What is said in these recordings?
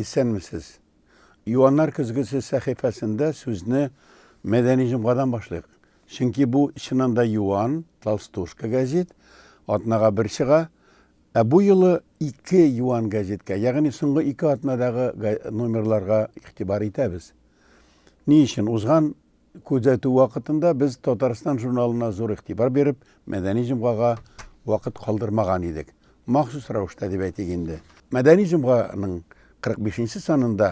Исәнмесез. Юаннар көзгесе сәхифәсендә сүзне Мәдәни җомгадан башлыйк. Чөнки бу чыннан да юан, толстушка гәзит, атнага бер чыга. Ә бу юлы ике юан гәзиткә, ягъни соңгы ике атнадагы номерларга игътибар итәбез. Ни өчен? Узган Күзәтү вакытында без Татарстан журналына зур игътибар биреп, Мәдәни җомгага вакыт калдырмаган идек. Махсус рәвештә дип әйтик инде. Мәдәни җомганың 45 нче санында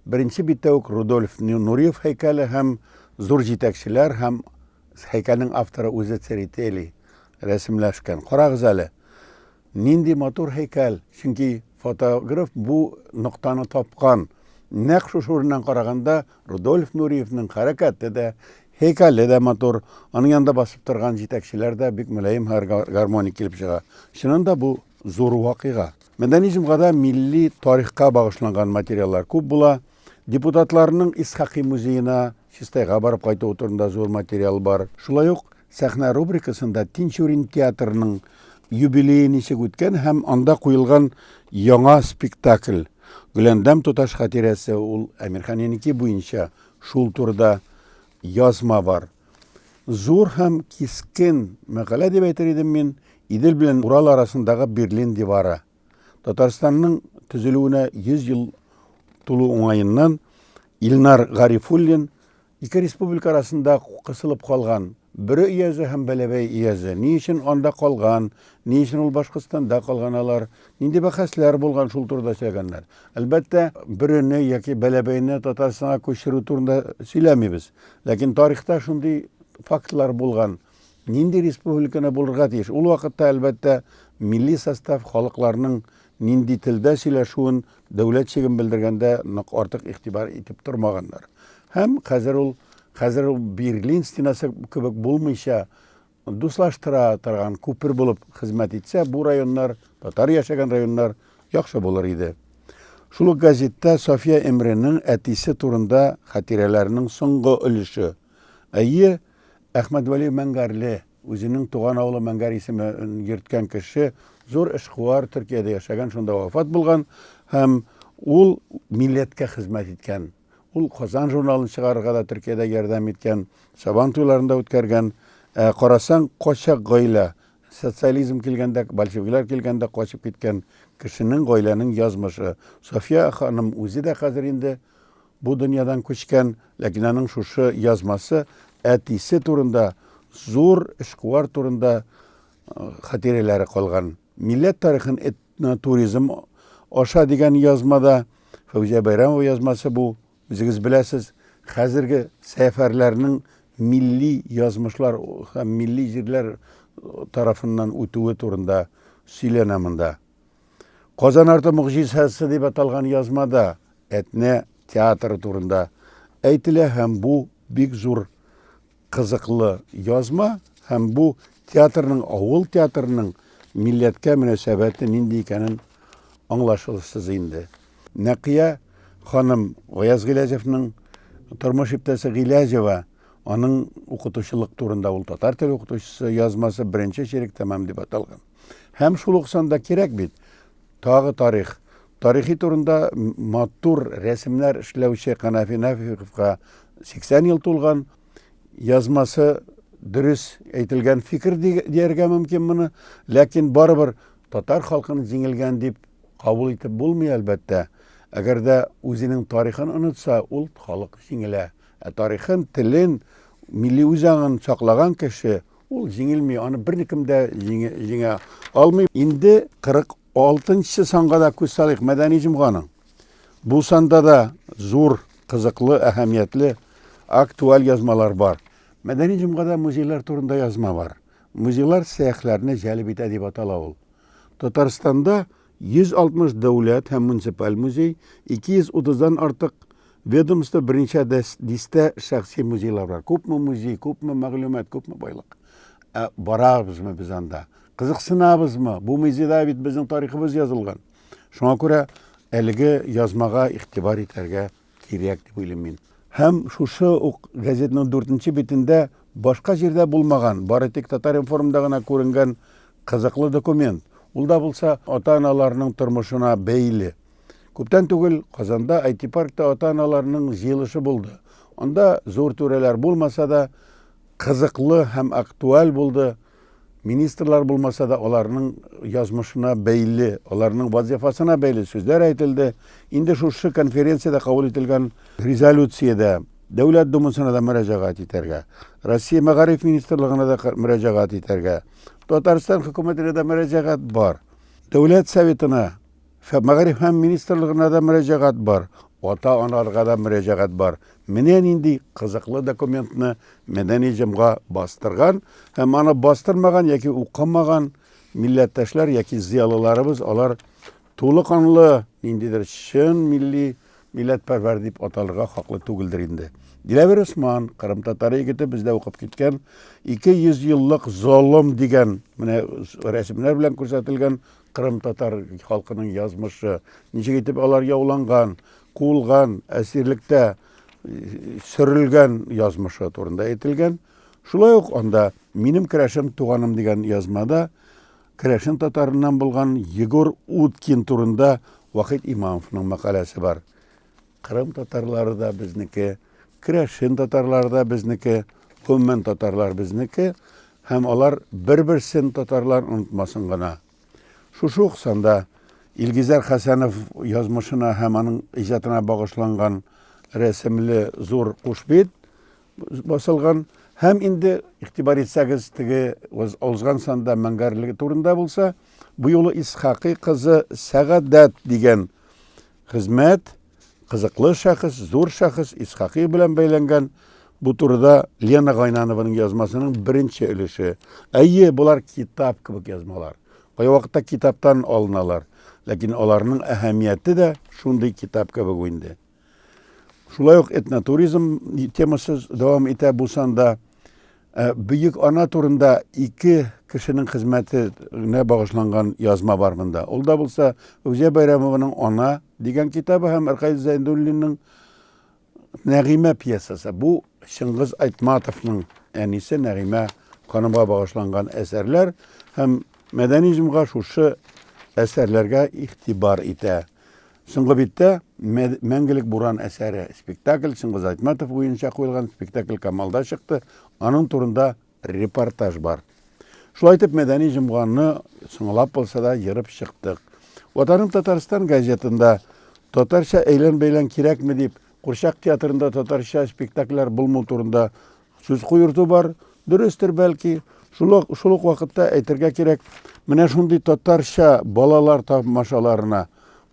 беренче биттә үк Рудольф Нуриев һәйкәле һәм зур җитәкчеләр һәм һәйкәлнең авторы үзе Церетели рәсемләшкән. Карагыз әле, Нинди матур һәйкәл! Чөнки фотограф бу ноктаны тапкан. Нәкъ шушы урыннан караганда Рудольф Нуриевның хәрәкәте дә, һәйкәле дә матур, аның янында басып торган җитәкчеләр дә бик мөлаем һәм гармоник килеп чыга. Чыннан да бу зур вакыйга. Мәдәни җомгада милли тарихка багышланган материаллар күп була. Депутатларның Исхакый музеена Чистайга барып кайтуы турында зур материал бар. Шулай ук Сәхнә рубрикасында Тинчурин театрының юбилее ничек үткән һәм анда куелган яңа спектакль Гөләндәм туташ хатирәсе, ул Әмирхан Еники буенча, шул турыда язма бар. Зур һәм кискен мәкалә дип әйтер идем мин, Идел белән Урал арасындагы Берлин дивары. Татарстанның төзелүенә 100 ел тулу уңаеннан Илнар Гарифуллин ике республика арасында кысылып калган Бөре өязе һәм Бәләбәй өязе ни өчен анда калган, ни өчен ул Башкортстанда калган алар, нинди бәхәсләр булган, шул турыда сөйләгәннәр. Әлбәттә, Бөрене яки Бәләбәйне Татарстанга күчерү турында сөйләмибез. Ләкин тарихта шундый фактлар булган. Нинди республиканы булырга тиеш? Ул вакытта, әлбәттә, милли состав халыкларның нинди телдә сөйләшүен дәүләт чиген белдергәндә нык артык игътибар итеп тормаганнар. Һәм хәзер ул хәзер ул Берлин стенасы кебек булмыйча дуслаштыра торган күпер булып хезмәт итсә, бу районнар, татар яшәгән районнар яхшы булыр иде. Шул ук газетта София Эмренең әтисе турында хатирәләренең соңгы өлеше. Әйе, Әхмәтвәли Мәңгәрле, үзенең туган авылы Мәңгәр исемен йөрткән кеше, зур эшкуар, Төркиядә яшәгән, шунда вафат булган һәм ул милләткә хезмәт иткән. Ул Казан журналын чыгарырга да Төркиядә ярдәм иткән, Сабан туйларын да үткәргән. Ә карасаң, качак гаилә, социализм килгәндә, большевиклар килгәндә качып киткән кешенең, гаиләнең язмышы. София ханым үзе дә хәзер инде бу дөньядан күчкән, ләкин аның шушы язмасы әтисе турында, зур эшкуар турында э, хатирәләре калган. Милләт тарихын этнотуризм аша дигән язмада Фәүзия Бәйрәмова язмасы бу, үзегез беләсез, хәзерге сәфәрләрнең милли язмышлар һәм милли җирләр тарафыннан үтүе турында сөйләнә монда. Казан арты могҗизасы дип аталган язмада Әтнә театры турында әйтелә һәм бу бик зур кызыклы язма һәм бу театрның, авыл театрының милләткә мөнәсәбәте нинди икәнен аңлашылсыз инде. Нәкыя ханым Гаяз Гыйләҗевның тормыш иптәше Гыйләҗева, аның укытучылык турында, ул татар теле укытучысы, язмасы беренче чирек тәмам дип аталган. Һәм шул ук санда кирәк бит, тагы тарих. Тарихи турында матур рәсемнәр эшләүче Канәфи Нәфиковка 80 ел тулган. Язмасы дөрес әйтелгән фикер дияргә мөмкин моны, ләкин барыбер татар халкын җиңелгән дип кабул итеп булмый, әлбәттә. Әгәр дә үзенең тарихын онытса, ул халык җиңелә. Ә тарихын, телен, милли үзаңын саклаган кеше Ул җиңелми, аны берникем дә җиңә алмый. Инде 46 нчы санга да күз салыйк, Мәдәни җомганың. Бу санда да зур, кызыклы, әһәмиятле, актуаль язмалар бар. Мәдәни җомгада музейлар турында язма бар. Музейлар сәяхләрне җәлеп итә дип атала ул. Татарстанда 160 дәүләт һәм муниципаль музей, 230 дан артык ведомство, берничә дистә шәхси музейлар бар. Күпме музей, күпме мәгълүмат, күпме байлык. Ә барабызмы без анда? Кызыксынабызмы? Бу музейда бит безнең тарихыбыз язылган. Шуңа күрә әлеге язмага игътибар итәргә кирәк дип уйлыйм мин. Һәм шушы ук газетның дүртенче битендә башка җирдә булмаган, бары тик Татар-информда гына күренгән кызыклы документ. Ул да булса ата-аналарның тормышына бәйле. Күптән түгел Казанда IT-паркта ата-аналарның җыелышы булды. Анда зур түрәләр булмаса да, кызыклы һәм актуаль булды. Министрлар булмаса да, аларның язмышына бәйле, аларның вазифасына бәйле сүзләр әйтелде. Инде шушы конференциядә кабул ителгән резолюциядә Дәүләт Думасына да мөрәҗәгать итәргә, Россия Мәгариф министрлыгына да мөрәҗәгать итәргә, Татарстан хөкүмәтенә дә мөрәҗәгать бар. Дәүләт Советына, Мәгариф һәм министрлыгына да мөрәҗәгать бар, ата-аналарга да мөрәҗәгать бар. Менә нинди кызыклы документны Мәдәни җомга бастырган һәм аны бастырмаган яки укымаган милләттәшләр яки зыялыларыбыз, алар тулы канлы ниндидер чын милли милләтпәрвәр дип аталырга хаклы түгелдер инде. Диләвер Усман, кырым татары егете, бездә укып киткән 200 еллык золым дигән менә рәсемнәр белән күрсәтелгән кырым татар халкының язмышы, ничек итеп алар яуланган, куылган, әсирлектә сөрелгән язмышы турында әйтелгән. Шулай ук анда Минем керәшен туганым дигән язмада керәшен татарыннан булган Егор Уткин турында Вахит Имамовның мәкаләсе бар. Кырым татарлары да безнеке, керәшен татарлары да безнеке, гомумән татарлар безнеке һәм алар бер-берсен татарлар онытмасын гына. Шушы ук санда Илгизәр Хәсәнов язмышына һәм аның иҗатына багышланган рәсемле зур кушбит басылган. Һәм инде игътибар итсәгез, теге узган санда мәңгәрлеге турында булса, бу юлы Исхакый кызы Сәгадәт дигән хезмәт, кызыклы шәхес, зур шәхес Исхакый белән бәйләнгән. Бу турыда Лена Гайнанованың язмасының беренче өлеше. Әйе, болар китап кебек язмалар. Кайвакытта китаптан алыналар. Ләкин аларның әһәмияте дә шундый китап кебек инде. Шулай ук этнотуризм темасы дәвам итә бу санда. Э, Бөек ана турында ике кешенең хезмәтенә багышланган язма бар монда. Ул да булса Фәүзия Бәйрәмованың Ана дигән китабы һәм Ркаил Зәйдуллинның Нәгыймә пьесасы. Бу Чыңгыз Айтматовның әнисе Нәгыймә ханымга багышланган әсәрләр һәм Мәдәни җомга шушы әсәрләргә игътибар итә. Соңгы биттә Мәңгелек буран әсәре, спектакль Чыңгыз Айтматов буенча куелган спектакль Камалда чыкты. Аның турында репортаж бар. Шулай итеп Мәдәни җомганы соңлап булса да ерып чыктык. Ватаным Татарстан газетында татарча әйлән-бәйлән кирәкме дип, Курчак театрында татарча спектакльләр булмау турында Сүз куерту бар, дөрестер бәлки. Шул ук, шул ук вакытта әйтергә кирәк, менә шундый татарча балалар тамашаларына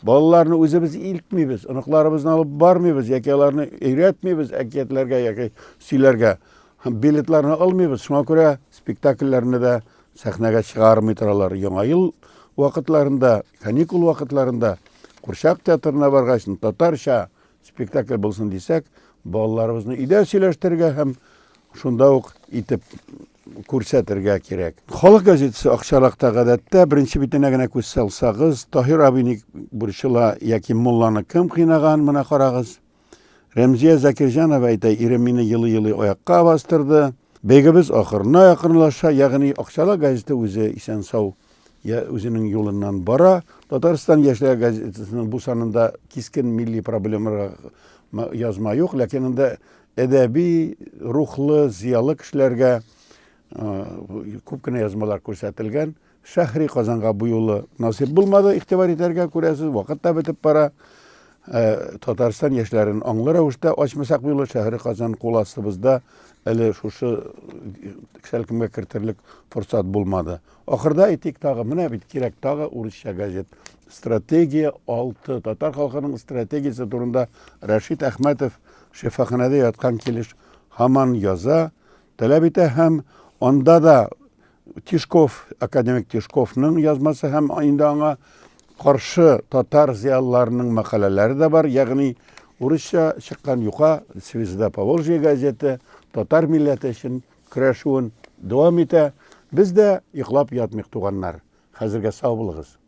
балаларны үзебез илтмибез, оныкларыбызны алып бармыйбыз яки аларны өйрәтмибез әкиятләргә яки сөйләргә. Һәм билетларны алмыйбыз. Шуңа күрә спектакльләрне дә сәхнәгә чыгармый торалар. Яңа ел вакытларында, каникул вакытларында Курчак театрына баргач, татарча Спектакль булсын дисәк, балаларыбызны өйдә сөйләштерергә һәм шунда ук итеп күрсәтергә кирәк. Халык газетасы Акчарлакта гадәттә беренче битенә генә күз салсагыз, Таһир абый ник борчыла яки мулланы кем кыйнаган, менә карагыз. Рәмзия Закирҗанова әйтә, ирем мине елый-елый аякка бастырды. Бәйгебез ахырына якынлаша, ягъни Акчарлак газеты үзе исән-сау я үзенең юлыннан бара. Татарстан яшьләре газетасының бу санында кискен милли проблемаларга язма юк, ләкин анда әдәби, рухлы, зыялы кешеләргә күп кенә язмалар күрсәтелгән. Шәһри Казанга бу юлы насыйп булмады игътибар итәргә, күрәсез, вакыт та бетеп бара. Татарстан яшьләрен аңлы рәвештә ачмасак бу юлы Шәһри Казан кул астыбызда әле шушы шәлкемгә кертерлек форсат булмады. Ахырда әйтик тагы, менә бит кирәк тагы урысча газет. Стратегия 6, татар халкының стратегиясе турында Рәшит Әхмәтов шифаханәдә яткан килеш һаман яза, таләп итә һәм анда да Тишков, академик Тишковның язмасы һәм инде аңа каршы татар зыялыларының мәкаләләре дә бар, ягъни урысча чыккан юка Звезда Поволжья газеты татар милләте өчен көрәшүен дәвам итә. Без дә йоклап ятмыйк, туганнар. Хәзергә сау булыгыз.